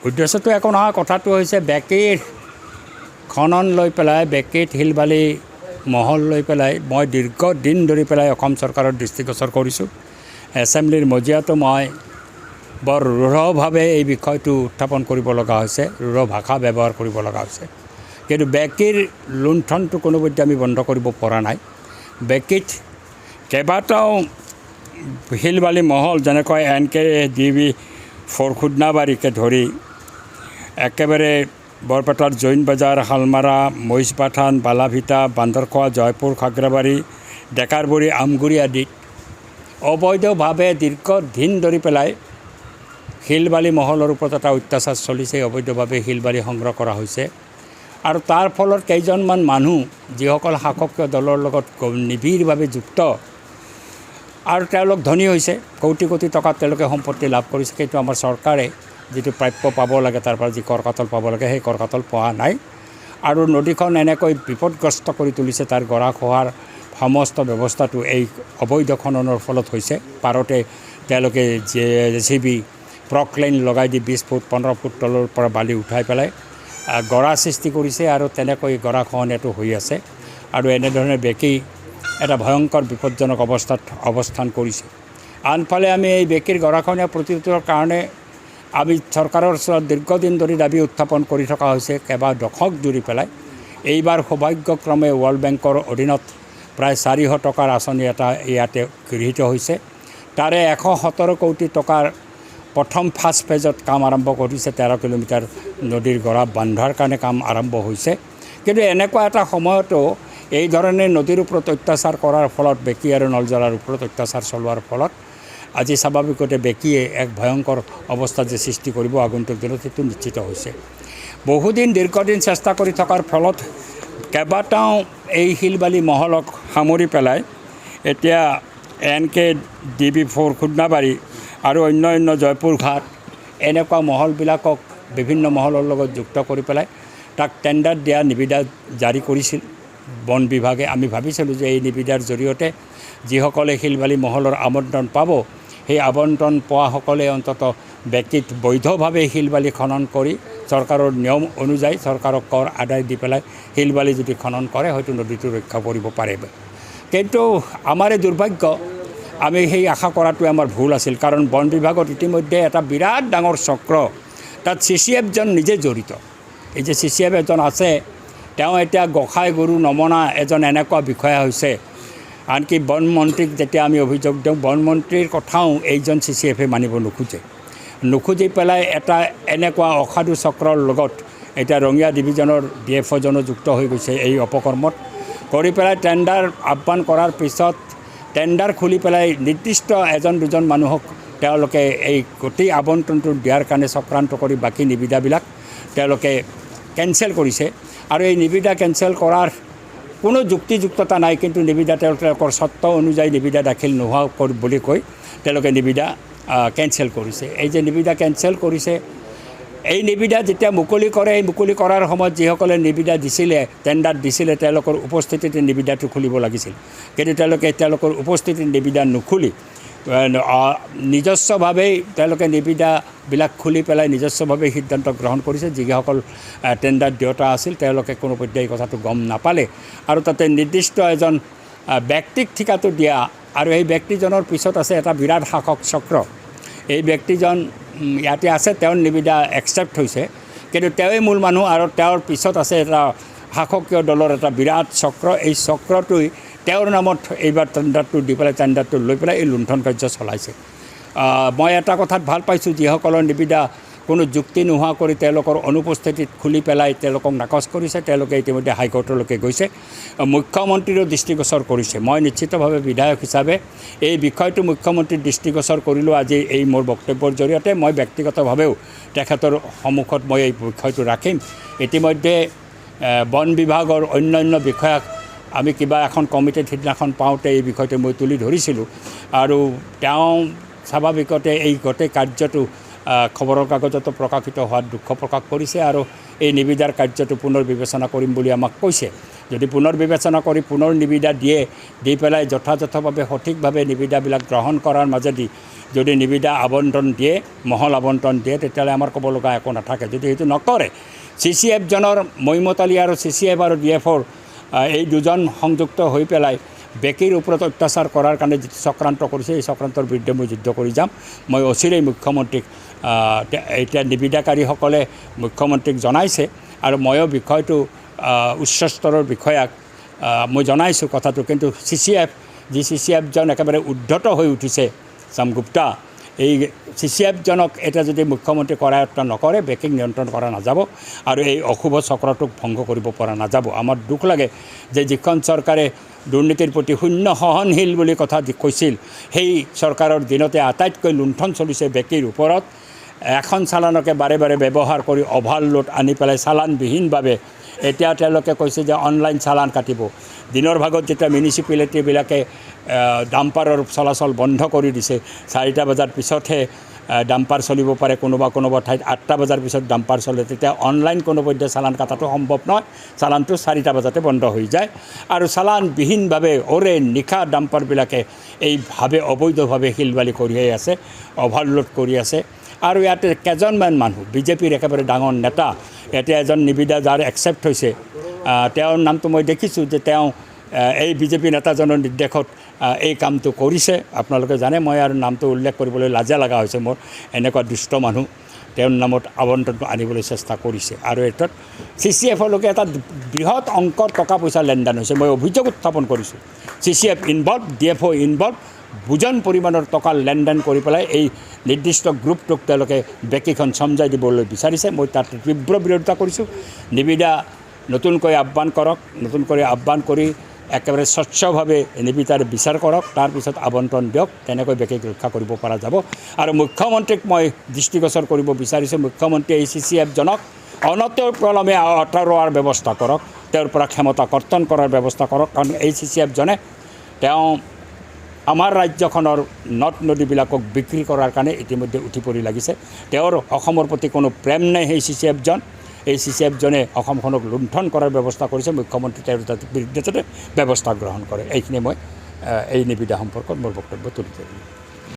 উদ্দেশ্যটো একো নহয়, কথাটো হৈছে বেকীৰ খনন লৈ পেলাই, বেকীত শিলবালি মহল লৈ পেলাই মই দীৰ্ঘদিন ধৰি পেলাই অসম চৰকাৰৰ দৃষ্টিগোচৰ কৰিছোঁ। এছেম্বলিৰ মজিয়াতো মই বৰ ৰূঢ়ভাৱে এই বিষয়টো উত্থাপন কৰিব লগা হৈছে, ৰূঢ় ভাষা ব্যৱহাৰ কৰিব লগা হৈছে। কিন্তু বেকীৰ লুণ্ঠনটো কোনোপধ্যে আমি বন্ধ কৰিব পৰা নাই। বেকীত কেইবাটাও শিলবালি মহল, যেনেকৈ এন কে ডি বি 4 খুদনাবাৰীকে ধৰি একেবাৰে বৰপেটাৰ জৈন বজাৰ, শালমাৰা, মহিষবাথান, বালাভিটা, বান্দৰখোৱা, জয়পুৰ, খাগ্ৰাবাৰী, ডেকাৰবৰী, আমগুৰি আদিত অবৈধভাৱে দীৰ্ঘদিন ধৰি পেলাই শিলবালি মহলৰ ওপৰত এটা অত্যাচাৰ চলিছে। অবৈধভাৱে শিলবালি সংগ্ৰহ কৰা হৈছে আৰু তাৰ ফলত কেইজনমান মানুহ, যিসকল শাসকীয় দলৰ লগত নিবিড়ভাৱে যুক্ত আৰু তেওঁলোক ধনী হৈছে, কোটি কোটি টকাত তেওঁলোকে সম্পত্তি লাভ কৰিছে। কিন্তু আমাৰ চৰকাৰে যিটো প্ৰাপ্য পাব লাগে, তাৰ পৰা যি কৰ কাটল পাব লাগে, সেই কৰ কাটল পোৱা নাই আৰু নদীখন এনেকৈ বিপদগ্ৰস্ত কৰি তুলিছে। তাৰ গৰা খোৱাৰ সমস্ত ব্যৱস্থাটো এই অবৈধ খননৰ ফলত হৈছে। পাৰতে তেওঁলোকে জেচিবি, প্ৰকলেইন লগাই দি 20 ফুট, 15 ফুট তলৰ পৰা বালি উঠাই পেলাই গৰা সৃষ্টি কৰিছে আৰু তেনেকৈ গৰা খহনীয়াটো হৈ আছে আৰু এনেধৰণে বেকী এটা ভয়ংকৰ বিপদজনক অৱস্থাত অৱস্থান কৰিছে। আনফালে আমি এই বেকীৰ গৰাখহনীয়া প্ৰতিৰোধৰ কাৰণে আমি চৰকাৰৰ ওচৰত দীৰ্ঘদিন ধৰি দাবী উত্থাপন কৰি থকা হৈছে, কেইবা দশক জুৰি পেলাই। এইবাৰ সৌভাগ্যক্ৰমে ৱৰ্ল্ড বেংকৰ অধীনত প্ৰায় 400 টকাৰ আঁচনি এটা ইয়াতে গৃহীত হৈছে। তাৰে 117 কোটি টকাৰ প্ৰথম ফাৰ্ষ্ট ফেজত কাম আৰম্ভ কৰিছে। 13 কিলোমিটাৰ নদীৰ গৰা বান্ধাৰ কাৰণে কাম আৰম্ভ হৈছে। কিন্তু এনেকুৱা এটা সময়তো এই ধৰণে নদীৰ ওপৰত অত্যাচাৰ কৰাৰ ফলত, বেকী আৰু নলজৰাৰ ওপৰত অত্যাচাৰ চলোৱাৰ ফলত আজি স্বাভাৱিকতে বেকীয়ে এক ভয়ংকৰ অৱস্থা যে সৃষ্টি কৰিব আগন্তুক দিনত, সেইটো নিশ্চিত হৈছে। বহুদিন, দীৰ্ঘদিন চেষ্টা কৰি থকাৰ ফলত কেইবাটাও এই শিলবালি মহলক সামৰি পেলাই এতিয়া এন কে ডি বি 4 খুদনাবাৰী আৰু অন্য অন্য জয়পুৰ ঘাট, এনেকুৱা মহলবিলাকক বিভিন্ন মহলৰ লগত যুক্ত কৰি পেলাই তাক টেণ্ডাৰ দিয়া নিবিদা জাৰি কৰিছিল বন বিভাগে। আমি ভাবিছিলোঁ যে এই নিবিদাৰ জৰিয়তে যিসকলে শিলবালি মহলৰ আবণ্টন পাব, সেই আবণ্টন পোৱাসকলে অন্ততঃ বেকীত বৈধভাৱে শিলবালি খনন কৰি, চৰকাৰৰ নিয়ম অনুযায়ী চৰকাৰক কৰ আদায় দি পেলাই শিলবালি যদি খনন কৰে, হয়তো নদীটো ৰক্ষা কৰিব পাৰে। কিন্তু আমাৰে দুৰ্ভাগ্য, আমি সেই আশা কৰাটোৱে আমাৰ ভুল আছিল। কাৰণ বন বিভাগত ইতিমধ্যে এটা বিৰাট ডাঙৰ চক্ৰ, তাত চি চি এফজন নিজে জড়িত। এই যে চি চি এফ এজন আছে, তেওঁ এতিয়া গোসাঁই গুৰু নমনা এজন এনেকুৱা বিষয়া হৈছে। আনকি বন মন্ত্ৰীক যেতিয়া আমি অভিযোগ দিওঁ, বন মন্ত্ৰীৰ কথাও এইজন চি চি এফে মানিব নোখোজে। নোখোজি পেলাই এটা এনেকুৱা অসাধু চক্ৰৰ লগত এতিয়া ৰঙিয়া ডিভিজনৰ ডি এফ অ'জনো যুক্ত হৈ গৈছে এই অপকৰ্মত। কৰি পেলাই টেণ্ডাৰ আহ্বান কৰাৰ পিছত টেণ্ডাৰ খুলি পেলাই নিৰ্দিষ্ট এজন দুজন মানুহক তেওঁলোকে এই গোটেই আবণ্টনটো দিয়াৰ কাৰণে চক্ৰান্ত কৰি বাকী নিবিদাবিলাক তেওঁলোকে কেঞ্চেল কৰিছে। আৰু এই নিবিদা কেঞ্চেল কৰাৰ কোনো যুক্তিযুক্ততা নাই, কিন্তু নিবিদা তেওঁলোকৰ চৰ্ত অনুযায়ী নিবিদা দাখিল নোহোৱা বুলি কৈ তেওঁলোকে নিবিদা কেঞ্চেল কৰিছে। এই যে নিবিদা কেঞ্চেল কৰিছে, এই নিবিদা যেতিয়া মুকলি কৰে, এই মুকলি কৰাৰ সময়ত যিসকলে নিবিদা দিছিলে, টেণ্ডাৰ দিছিলে, তেওঁলোকৰ উপস্থিতিতে নিবিদাটো খুলিব লাগিছিল। কিন্তু তেওঁলোকে তেওঁলোকৰ উপস্থিতিত নিবিদা নুখুলি নিজস্বভাৱেই তেওঁলোকে নিবিদাবিলাক খুলি পেলাই নিজস্বভাৱে সিদ্ধান্ত গ্ৰহণ কৰিছে। যিসকল টেণ্ডাৰ দিওঁতা আছিল, তেওঁলোকে কোনো পৰ্যায়ে এই কথাটো গম নাপালে আৰু তাতে নিৰ্দিষ্ট এজন ব্যক্তিক ঠিকাটো দিয়া আৰু এই ব্যক্তিজনৰ পিছত আছে এটা বিৰাট শাসক চক্ৰ। এই ব্যক্তিজন ইয়াতে আছে, তেওঁৰ নিবিদা একচেপ্ট হৈছে, কিন্তু তেওঁৱেই মূল মানুহ আৰু তেওঁৰ পিছত আছে এটা শাসকীয় দলৰ এটা বিৰাট চক্ৰ। এই চক্ৰটোৱে তেওঁৰ নামত এইবাৰ টেণ্ডাৰটো দি পেলাই, টেণ্ডাৰটো লৈ পেলাই এই লুণ্ঠন কাৰ্য চলাইছে। মই এটা কথাত ভাল পাইছোঁ, যিসকলৰ নিবিদা কোনো যুক্তি নোহোৱা কৰি তেওঁলোকৰ অনুপস্থিতিত খুলি পেলাই তেওঁলোকক নাকচ কৰিছে, তেওঁলোকে ইতিমধ্যে হাইকোৰ্টলৈকে গৈছে, মুখ্যমন্ত্ৰীৰো দৃষ্টিগোচৰ কৰিছে। মই নিশ্চিতভাৱে বিধায়ক হিচাপে এই বিষয়টো মুখ্যমন্ত্ৰীৰ দৃষ্টিগোচৰ কৰিলোঁ আজি এই মোৰ বক্তব্যৰ জৰিয়তে। মই ব্যক্তিগতভাৱেও তেখেতৰ সন্মুখত মই এই বিষয়টো ৰাখিম। ইতিমধ্যে বন বিভাগৰ অন্যান্য বিষয়াক আমি কিবা এখন কমিটিত সিদিনাখন পাওঁতে এই বিষয়টো মই তুলি ধৰিছিলোঁ আৰু তেওঁ স্বাভাৱিকতে এই গোটেই কাৰ্যটো খবৰৰ কাগজতো প্ৰকাশিত হোৱাত দুখ প্ৰকাশ কৰিছে আৰু এই নিবিদাৰ কাৰ্যটো পুনৰ বিবেচনা কৰিম বুলি আমাক কৈছে। যদি পুনৰ বিবেচনা কৰি পুনৰ নিবিদা দিয়ে, দি পেলাই যথাযথভাৱে সঠিকভাৱে নিবিদাবিলাক গ্ৰহণ কৰাৰ মাজেদি যদি নিবিদা আবণ্টন দিয়ে, মহল আবণ্টন দিয়ে, তেতিয়াহ'লে আমাৰ ক'ব লগা একো নাথাকে। যদি সেইটো নকৰে, চি চি এফজনৰ মৈমতালী আৰু চি চি এফ আৰু ডি এফৰ এই দুজন সংযুক্ত হৈ পেলাই বেকীৰ ওপৰত অত্যাচাৰ কৰাৰ কাৰণে যিটো চক্ৰান্ত কৰিছে, এই চক্ৰান্তৰ বিৰুদ্ধে মই যুদ্ধ কৰি যাম। মই অচিৰেই মুখ্যমন্ত্ৰীক, এতিয়া নিবিদাকাৰীসকলে মুখ্যমন্ত্ৰীক জনাইছে আৰু ময়ো বিষয়টো উচ্চ স্তৰৰ বিষয়াক মই জনাইছোঁ কথাটো। কিন্তু চি চি এফ, যি চি চি এফজন একেবাৰে উদ্ধত হৈ উঠিছে, শ্যাম গুপ্তা, এই চি চি এফজনক এতিয়া যদি মুখ্যমন্ত্ৰী কৰায়ত্ব নকৰে, বেকীক নিয়ন্ত্ৰণ কৰা নাযাব আৰু এই অশুভ চক্ৰটোক ভংগ কৰিব পৰা নাযাব। আমাৰ দুখ লাগে যে যিখন চৰকাৰে দুৰ্নীতিৰ প্ৰতি শূন্য সহনশীল বুলি কথা কৈছিল, সেই চৰকাৰৰ দিনতে আটাইতকৈ লুণ্ঠন চলিছে বেকীৰ ওপৰত। এখন চালানকে বাৰে বাৰে ব্যৱহাৰ কৰি অভাৰলোড আনি পেলাই চালানবিহীনভাৱে এতিয়া তেওঁলোকে কৈছে যে অনলাইন চালান কাটিব। দিনৰ ভাগত যেতিয়া মিউনিচিপেলিটিবিলাকে ডাম্পাৰৰ চলাচল বন্ধ কৰি দিছে, 4টা বজাৰ পিছতহে ডাম্পাৰ চলিব পাৰে, কোনোবা কোনোবা ঠাইত 8টা বজাৰ পিছত ডাম্পাৰ চলে, তেতিয়া অনলাইন কোনোপধ্যে চালান কটাটো সম্ভৱ নহয়। চালানটো 4টা বজাতে বন্ধ হৈ যায় আৰু চালানবিহীনভাৱে ওৰে নিশা ডাম্পাৰবিলাকে এইভাৱে অবৈধভাৱে শিল বালি কঢ়িয়াই আছে, অভাৰলোড কৰি আছে। আৰু ইয়াতে কেইজনমান মানুহ, বিজেপিৰ একেবাৰে ডাঙৰ নেতা, এতিয়া এজন নিবিদা যাৰ একচেপ্ট হৈছে, তেওঁৰ নামটো মই দেখিছোঁ যে তেওঁ এই বিজেপি নেতাজনৰ নিৰ্দেশত এই কামটো কৰিছে। আপোনালোকে জানে, মই আৰু নামটো উল্লেখ কৰিবলৈ লাজে লগা হৈছে মোৰ। এনেকুৱা দুষ্ট মানুহ তেওঁৰ নামত আবণ্টনটো আনিবলৈ চেষ্টা কৰিছে। আৰু এইটোত চি চি এফৰ লোকে এটা বৃহৎ অংকৰ টকা পইচা লেনদেন হৈছে, মই অভিযোগ উত্থাপন কৰিছোঁ। C C F involve, D F O involve, বুজন পৰিমাণৰ টকা লেনদেন কৰি পেলাই এই নিৰ্দিষ্ট গ্ৰুপটোক তেওঁলোকে বেকীখন চমজাই দিবলৈ বিচাৰিছে। মই তাত তীব্ৰ বিৰোধিতা কৰিছোঁ। নিবিদা নতুনকৈ আহ্বান কৰক, নতুনকৈ আহ্বান কৰি একেবাৰে স্বচ্ছভাৱে নিবিদাৰ বিচাৰ কৰক, তাৰপিছত আবণ্টন দিয়ক, তেনেকৈ বেকীক ৰক্ষা কৰিব পৰা যাব। আৰু মুখ্যমন্ত্ৰীক মই দৃষ্টিগোচৰ কৰিব বিচাৰিছোঁ, মুখ্যমন্ত্ৰীয়ে এই চি চি এফজনক অনতিপলমে আঁতৰোৱাৰ ব্যৱস্থা কৰক, তেওঁৰ পৰা ক্ষমতা কৰ্তন কৰাৰ ব্যৱস্থা কৰক। কাৰণ এই চি চি এফজনে তেওঁ আমাৰ ৰাজ্যখনৰ নদ নদীবিলাকক বিক্ৰী কৰাৰ কাৰণে ইতিমধ্যে উঠি পৰি লাগিছে। তেওঁৰ অসমৰ প্ৰতি কোনো প্ৰেম নাই। সেই চি চি এফজন, এই চি চি এফজনে অসমখনক লুণ্ঠন কৰাৰ ব্যৱস্থা কৰিছে। মুখ্যমন্ত্ৰী তেওঁৰ বিৰুদ্ধে যাতে ব্যৱস্থা গ্ৰহণ কৰে, এইখিনি মই এই নিবিদা সম্পৰ্কত মোৰ বক্তব্য তুলি ধৰিলোঁ।